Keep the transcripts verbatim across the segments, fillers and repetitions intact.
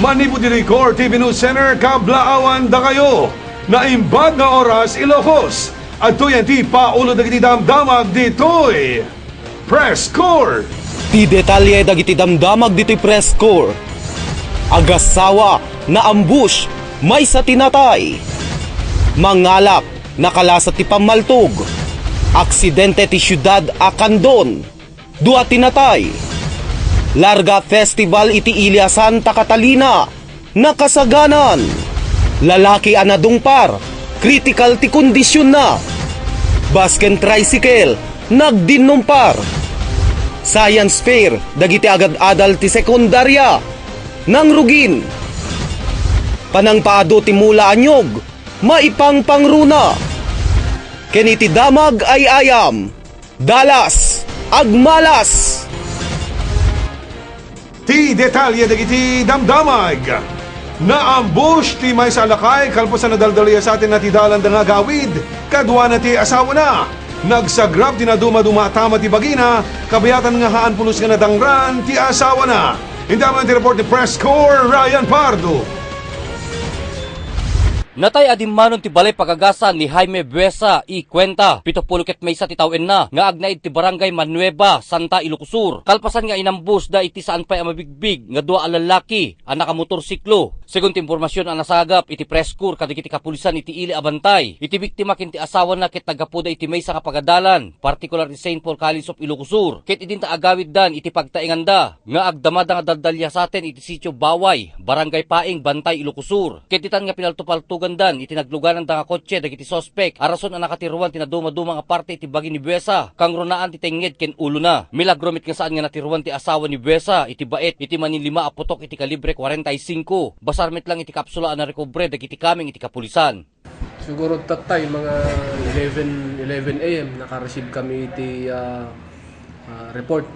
Manipud ditoy Core T V News Center, kablaawan dakayo. Naimbag nga oras, Ilocos. Adtoy ti paulo dagiti damdamag ditoy Press Corps. Ti detalye dagiti damdamag ditoy Press Corps. Agassawa, naambush, maysa ti natay. Mangalak, nakalasat ti pammaltog. Aksidente ti siudad a Candon. Dua ti natay. Larga Festival iti Iliasan ta Catalina, nakasaganan. Lalaki a nadungpar, critical ti kondisionna. Bus ken tricycle, nagdinnumpar. Science fair dagiti agad-adal ti sekundaria, nangrugin. Panangpaado ti mula a niyog, maipangpangruna. Ken iti damag ay ayam. Dalas, agmalas! Ti detalye dagiti damdamag. Naambush ti maysa a lakay kalpasan a nadaldaliasatenna ti dalanda nga agawid kaduana ti asawana. Nagsagrap ti nadumaduma a tama ti bagina, kabayatan nga haan pulos nga nadangran ti asawana. Intamen ti report ni Press Corps Ryan Pardo. Natay a dimmanon ti balay pagagasa ni Jaime Buesa y Cuenta, pitupulo ket maysa ti tawenna, nga agnaed ti Barangay Manueva, Santa, Ilocos Sur. Kalpasan nga inambusda iti saan pay a mabigbig nga dua a lallaki a nakamotorsiklo. Segun ti impormasion a nasagap iti Press Corps kadagiti kapulisan iti ili a bantay, iti biktima ken ti asawana ket naggapuda iti maysa nga pagadalan, partikular ti Saint Paul College of Ilocos Sur, ket idinta agawiddan iti pagtaenganda nga agdamada nga daldaliasaten iti Sitio Baway, Barangay Paing, Bantay, Ilocos Sur. Ket ditan nga pinaltopaltogandan iti naglugananda nga kotse dagiti suspek a rason a nakatiruan ti nadumaduma nga parte iti bagi ni Buesa, kangrunaan ti tengnged ken ulona. Milagro met nga saan nga natiruan ti asawa ni Buesa iti baet iti maninlima a putok iti kalibre kwarenta y singko. Basar met lang iti kapsula a narekobre dagiti kameng iti kapulisan. Siguro tattay mga eleven, eleven A M, naka-receive kami iti, ah, ah, report.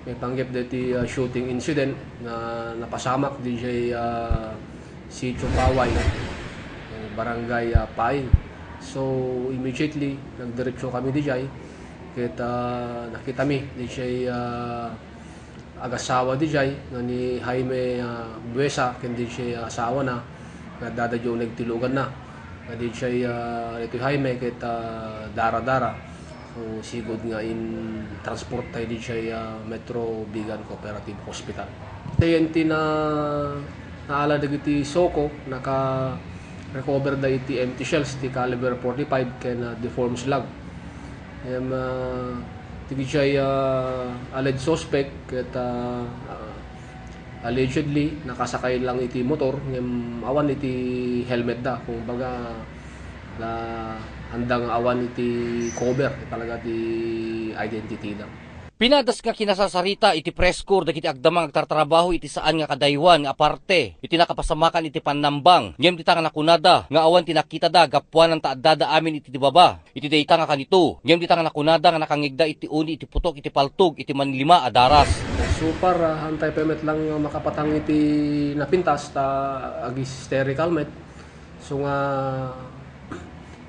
Maipanggep daytoy, ah, shooting incident nga napasamak diay, ah, Sitio Paway, eh, Barangay, ah, Paing. So, immediately, nagdiretso kami diay. Ket, ah, nakitami diay, ah, agassawa diay nga ni Jaime, ah, Buesa ken diay asawana nga adda diay uneg ti luganna. Nga diay, ah, daytoy Jaime ket, ah, dara-dara. So, sigud nga in-transport diay, ah, Metro Vigan Cooperative Hospital. Diay ti na, naala dagiti SOCO, naka-recover da iti empty shells ti caliber forty-five ken, ah, deformed slug. Ngem, ah, ti diay, ah, alleged suspect ket, ah, ah, allegedly nakasakay lang iti motor ngem awan iti helmet da. Kumbaga, na, anda nga awan iti cover talaga ti identity da. Pinadas nga kinasasarita iti press corps dagiti agdama nga agtartrabaho iti saan nga kadaywan nga aparte iti nakapasamakan iti pannambang, ngem dita nga nakunada nga awan ti nakitada gapuanan ta addada amin iti baba iti dayta nga kanito, ngem dita nga nakunada nga nakangngegda iti uni iti putok iti paltog iti manlima a daras. So far, ah, antay pay met lang makapatang iti napintas ta ag-hysterical met. So nga,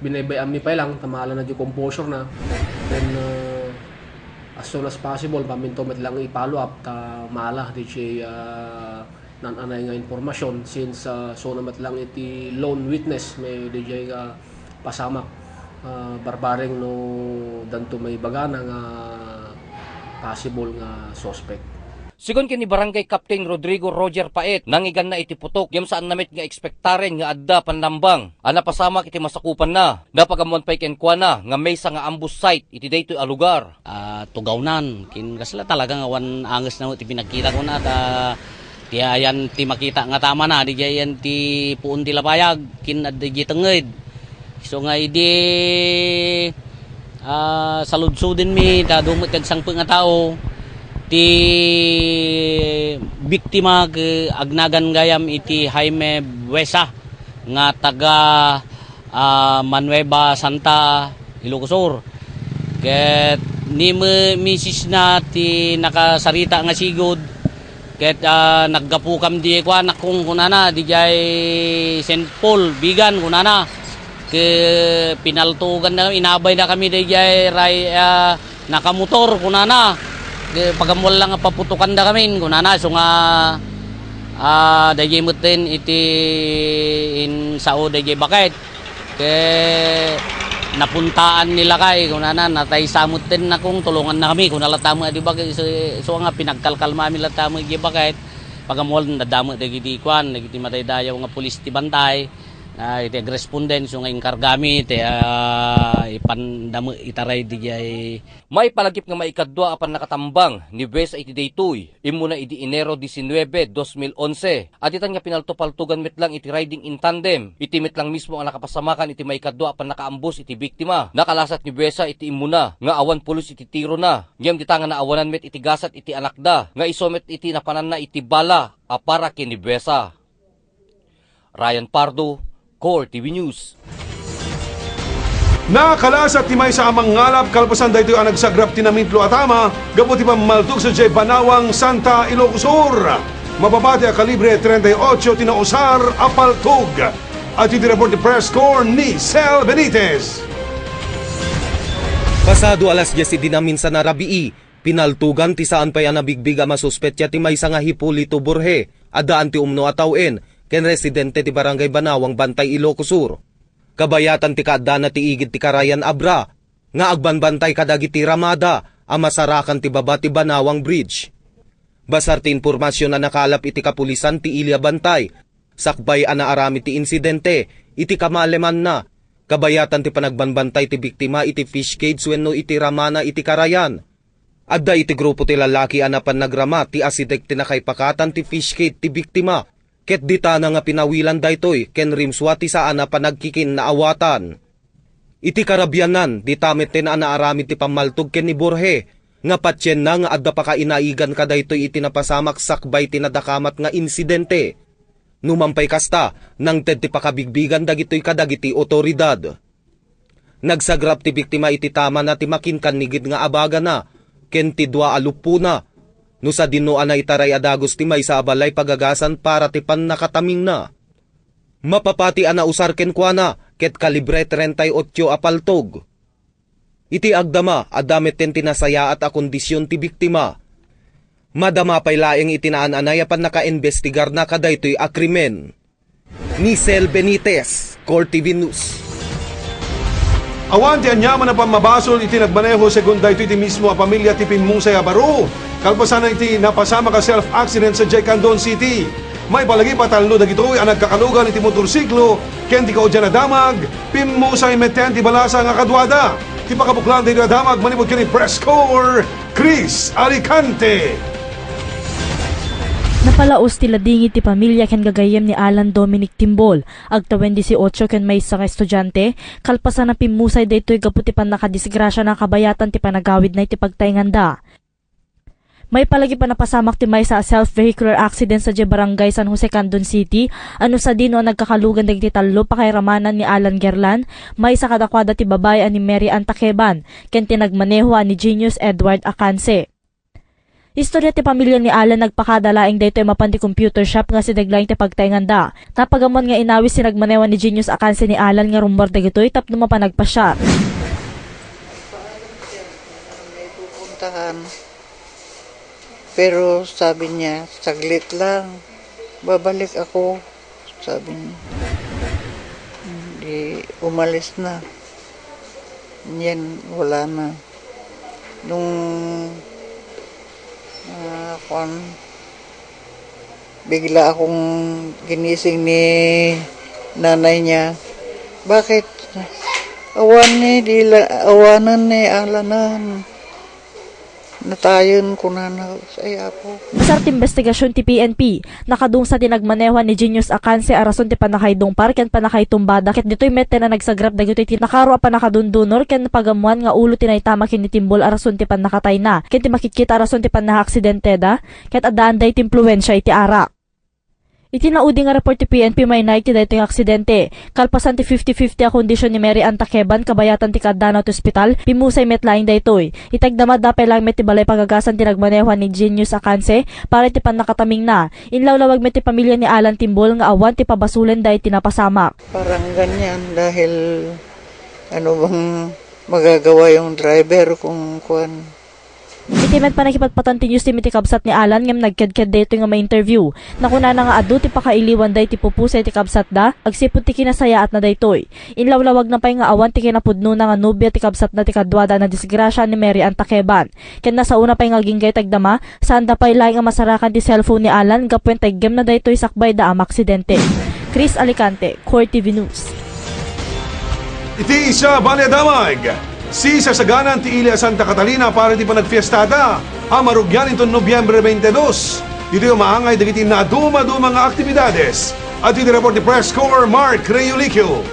binaybay-anmi pay lang ta maala na di composure na. Then, uh, as soon as possible, paminto met lang i-follow up ta maala di siya, uh, nananay nga impormasyon since, uh, so na met lang iti lone witness may di siya, uh, pasamak, uh, barbareng no danto may bagana nga possible nga suspect. Sigun ken ni Barangay Captain Rodrigo Roger Paet, nangngeganna iti putok, ngem saanna met nga ekspektaren nga adda pannambang a napasamak iti masakupanna. Napagammoan pay kenkuana nga maysa nga ambush site iti daytoy a lugar. Ah, tugawnan, kin kasla talaga nga awan anges na ti pinagkita ko na, ta ti ayan ti makita nga tama na, di ayan ti puon ti lapayag, kin adda di tengnged. So nga idi, ah, saludsudenmi, ta adu met ti agsangpet nga tao, ti biktima ket agnagan gayam iti Jaime Buesa nga taga, ah, Manueva Santa, Ilocos Sur. Ket ni mi-, misisna ti nakasarita nga sigud, ket, ah, "Naggapukam di kuanakon," kunana, "didiay Saint Paul, Vigan," kunana. Ket pinaltoganda kami, inabayda kami didiay ray-, ah, nakamotor, kunana. Ket pagammuan lang nga paputokanda kami, kunana. So nga, Ah, dayjay metten iti insao dayjay baket. Ket napuntaan ni lakay, kunana, "Nataysa metten, nakong, tulongannakami," kuna latta met adi baket. Isu, isu nga pinagkalkalmami latta met iti baket. Pagamual, nadda met dagiti kuan, dagiti madaydayaw nga pulis ti bantay. Ah, iti agrespondent, isu nga inkargami, ti, ah, ipanda met itaray dayjay Maipalagip nga maikadua a pannakatambang ni Buesa iti daytoy. Immuna idi Enero diecinuebe, dos mil onse. Aditan nga pinalto-paltogan met lang iti riding in tandem. Iti met lang mismo a nakapasamakan iti maikadua a pannakaambos iti biktima. Nakalasat ni Buesa iti immuna nga awan pulos iti tirona. Ngem dita nga naawanan met iti gasat iti anakda, nga isu met iti napananna iti bala a para ken ni Buesa. Ryan Pardo, Core T V News. Nakalasat ti maysa a mangngalap kalpasan daytoy a nagsagrap ti namitlo a tama gapu ti pammaltog sadiay Banawang, Santa, Ilocos Sur. Mapapati a kalibre treinta y ocho ti nausar a paltog. Adtoy ti report ti Press Corps ni Sel Benitez. Pasado alas dies idi naminsan a rabii, pinaltogan ti saan pay a nabigbig a masuspetsa ti maysa nga Hipolito Borge, addaan ti umno a tawen, ken residente ti Barangay Banawang, Bantay, Ilocos Sur. Kabayatan ti kaaddana ti igid ti Karayan Abra, nga agbanbantay kadagiti ramada a masarakan ti baba ti Banawang Bridge. Basar ti impormasion a nakalap iti kapulisan ti Ilia Bantay, sakbay a naaramid ti insidente iti kamalemanna, kabayatan ti panagbanbantay ti biktima iti fish cage wenno iti ramana iti karayan. Adda iti grupo ti lalaki a napan nagrama ti asideg ti nakaipakatan ti fish cage ti biktima, ket ditana nga pinawilan daytoy ken rimsua ti saan a panagkikinnaawatan. Iti karabianan, dita metten a naaramid ti pammaltog ken ni Borge, nga patienna nga adda pakainaigan kadaytoy iti napasamak sakbay ti nadakamat nga insidente. Numan pay kasta, nangted ti pakabigbigan dagitoy kadagiti otoridad. Nagsagrap ti biktima iti tamana ti makinkannigid nga abagana ken ti dua a luppona, no sadino a naitaray a dagus ti maysa a balay pagagasan para ti pannakatamingna. Mapapati a nausar kenkuana ket kalibre treinta y ocho a paltog. Iti agdama, adda metten ti nasayaat a kondision ti biktima. Madama pay laeng iti naan-anay a pannakainbestigarna kadaytoy a krimen. Ni Sel Benitez, Core T V News. Awan ti aniaman a pammabasol iti nagmaneho, segun daytoy ti mismo a pamilia ti pimmusay a baro, kalpasan iti napasamak a self-accident sadiay Candon City. Maipalagip a tallo dagitoy a nagkakalugan iti motorsiklo ken ti kaudian a damag, pimmusay metten ti balasa nga kaduada. Ti pakabuklan daytoy a damag manipud ken ni Press Corps Chris Alicante. Napalaus ti ladingit ti pamilia ken gagayyem ni Alan Dominic Timbol, agtawen dieciocho ken maysa nga estudiante, kalpasan a pimmusay daytoy gapu ti pannakadisgrasiana a kabayatan ti panagawidna iti pagtaenganda. Maipalagip a napasamak ti maysa a self-vehicular accident sadiay Barangay San Jose, Candon City, a no sadino a nagkakalugan dagiti tallo pakairamanan ni Alan Gerlan, maysa kadakuada ti babai a ni Mary Ann Takeban, ken ti nagmaneho a ni Genius Edward Acanse. Istorya ti pamilia ni Alan, nagpakada laeng daytoy mapan ti computer shop nga asideg laeng ti pagtaenganda. Napagammoan nga inawis ti nagmaneho a ni Genius Acanse ni Alan nga rummuar dagitoy tapno mapan agpasiar. May pupuntahan. Pero sabi niya, "Saglit lang, babalik ako," sabi niya. Di umalis na. Yan, wala na. Nung, ah, kwan, bigla akong ginising ni nanay niya. "Bakit? Awan ni, di la, awanan ni Alanan." Natayen, kunana, ay, Apo. Basar ti imbestigasion ti P N P, nakadungsa ti nagmaneho a ni Genius Acanse a rason ti pannakaidungpar ken pannakaitumbada, ket ditoy metten a nagsagrap dagitoy ti nakaro a pannakadundunor ken pagammoan nga ulo ti naitama ken ni Timbol a rason ti pannakatayna, ken ti makitkita a rason ti pannakaaksidenteda, ket addaan daytoy impluensia iti arak. Iti naudi nga report ti P N P, mainaig ti daytoy nga aksidente. Kalpasan ti fifty fifty a kondision ni Mary Ann Takeban, kabayatan ti kaaddana ti ospital, pimmusay met laeng daytoy. Iti agdama, adda pay laeng met ti balay pagagasan ti nagmaneho a ni Genius Acanse para iti pannakatamingna. Inlawlawag met ti pamilia ni Alan Timbol nga awan ti pabasolenda iti napasamak. Parang ganyan dahil ano bang magagawa yung driver kung kuwan, Iti met pannakipatpatan ti news team iti kabsat ni Alan ngem nagkedked daytoy nga ma-interview. Nakunana nga adu ti pakailiwanda iti pupusay ti kabsatda agsipud ti kinasayaatna daytoy. Inlawlawagna pay nga awan ti kinapudnona nga nobia ti kabsatna ti kaduada a nadisgrasia ni Mary Ann Takeban. Ken nasaona pay nga agingga iti agdama, saanda pay laeng a masarakan ti cellphone ni Alan gapu iti iggemna daytoy sakbayda a maaksidente. Chris Alicante, Core T V News. Iti sabali a damag, sisasaganan ti ili a Santa Catalina para iti panagfiestada a marugyan inton Nobyembre twenty-two. Ditoy umaangay dagiti naduma-duma nga aktibidades. Adtoy ti report ni Press Corps Mark Reulicio.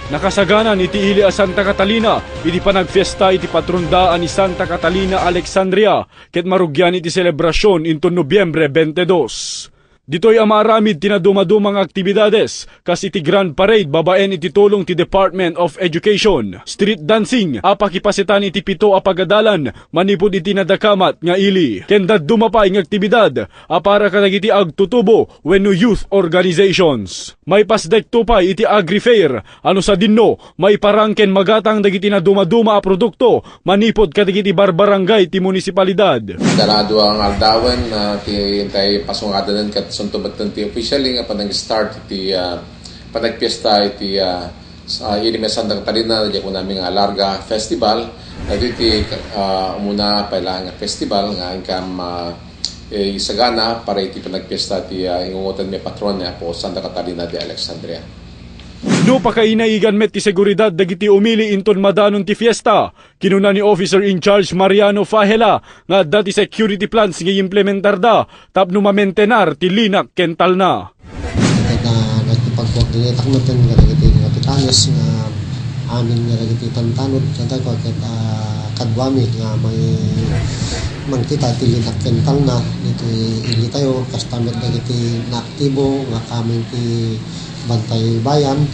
Nakasaganan iti ili a Santa Catalina iti panagfiesta iti patronda a ni Santa Catalina Alexandria ket marugyan iti selebrasion inton Nobyembre twenty-two. Ditoy a maaramid ti naduma-duma nga aktibidades, kas iti Grand Parade babaen iti tulong ti Department of Education, street dancing a pakipasetan iti pito a pagadalan manipud iti nadakamat nga ili, ken dadduma pay nga aktibidad a para kadagiti agtutubo wenno youth organizations. Maipasdekto pay iti Agri Fair, ano sadinno, maiparang ken magatang dagiti naduma-duma a produkto manipud kadagiti barbarangay ti munisipalidad. Dara dua nga aldawen, ah, ti intay pasungadanen ket sunto metten ti officially nga panag-start iti, ah, panagpiesta iti, ah, sa Irimes Santa Catalina, diak kunami nga Larga Festival. Dagiti, ah, umuna pay laeng nga festival nga inkam, ah, eh, isagana para iti panagpiesta ti, ah, ingungoten mi patron ni Apo Santa Catalina de Alexandria. No pakainaigan met ti seguridad dagiti umili inton madanon ti fiesta, kinuna ni Officer in Charge Mariano Fajela nga adda ti security plans nga implementarda tapno mamentenar ti linak ken talna. Ket, ah, nakipag-coordinateak metten kadagiti kapitanes nga amin nga dagiti tantanod kadakuada ket, ah, kaduami nga may mangkita ti linak ken talna ditoy ilitayo, kasta met dagiti naaktibo nga kamin ti Bantay Bayan.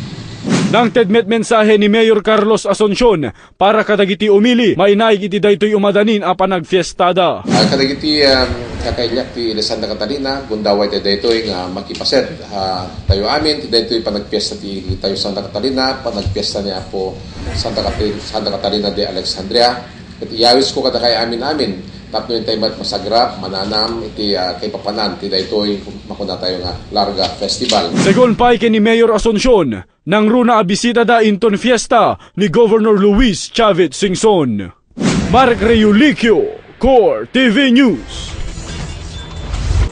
Nangted met mensahe ni Mayor Carlos Asuncion para kadagiti umili, mainaig iti daytoy umadanin a panagfiestada. Ah, kadagiti, um, kakailiak ti ili Santa Catalina, gundaway ti daytoy nga makipaset, ah, tayo amin, ti daytoy panagpiesta ti ili tayo Santa Catalina, panagpiesta ni Apo Santa Cati-, Santa Catalina de Alexandria. Ket iyawisko kadakay amin-amin, tapno intay met masagrap, mananam iti, ah, kaipapanan ti daytoy makuna tayo nga Larga Festival. Segun pay ken ni Mayor Asuncion, nangruna a bisitada inton fiesta ni Governor Luis Chavit Singson. Mark Reulicio, Core T V News.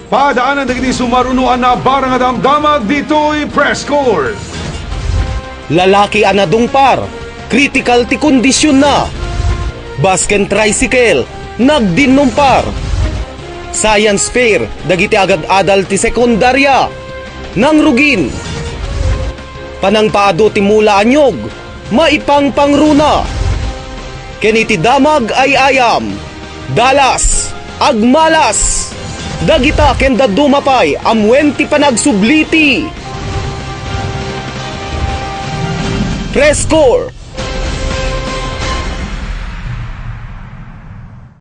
Padaanan dagiti sumaruno a nabarang a damdamag ditoy Press Corps. Lalaki a nadungpar, kritikal ti kondisionna. Bus ken tricycle, nagdinnumpar. Science fair dagiti agad-adal ti sekundaria, nangrugin. Panangpaadu ti mula a niog, maipangpangruna. Ken iti damag ay ayam, dalas, agmalas. Dagita ken dadduma pay amuen ti panagsubliti. Press Corps.